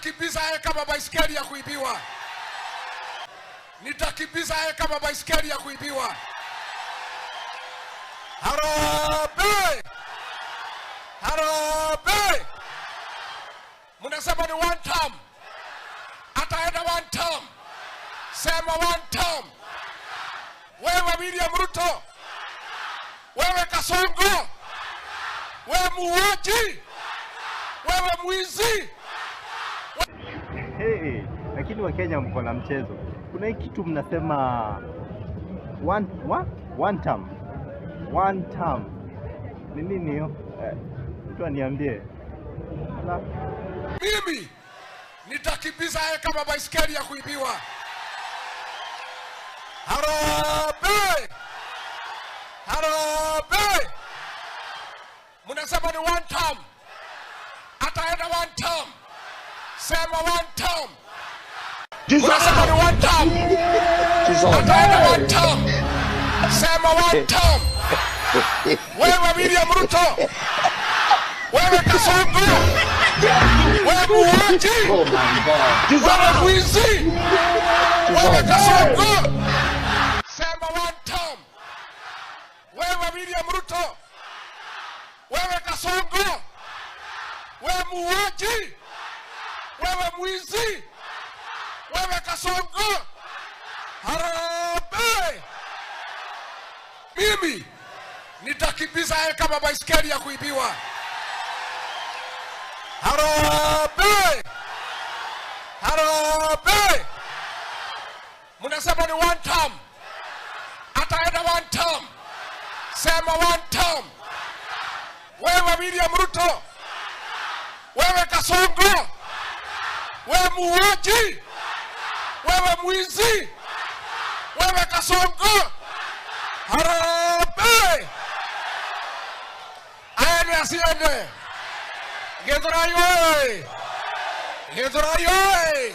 Nitakimbiza yeye kama baiskeli ya kuibiwa. Nitakimbiza yeye kama baiskeli ya kuibiwa. Harambee! Harambee! Mnasema ni one term. Ataenda one term. Sema one term. Wewe William Ruto, wewe Kasongo, wewe muuaji, wewe mwizi. Hey, lakini Wakenya mko na mchezo. Kuna hii kitu mnasema one, one, one term. One term. Ni nini hiyo? Mtu aniambie. La. Mimi nitakimbiza yeye kama baiskeli ya kuibiwa. Harambee! Harambee! Mnasema ni one term. Ataenda one term. Sema one term. Mnasema ni one term. Ataenda one term. Sema one term. Wewe William Ruto, wewe Kasongo, wewe muuaji, wewe mwizi, wewe Kasongo. Sema one term. Wewe William Ruto, wewe Kasongo, wewe muuaji, wewe mwizi, wewe Kasongo. Harambee! Mimi nitakimbiza yeye kama baiskeli ya kuibiwa. Harambee! Harambee! Mnasema ni one term. Ataenda one term. Sema one term. Wewe William Ruto, wewe Kasongo, wewe muuaji, wewe mwizi, wewe Kasongo. Harambee! Aende asiende? Githurai oye! Githurai oye!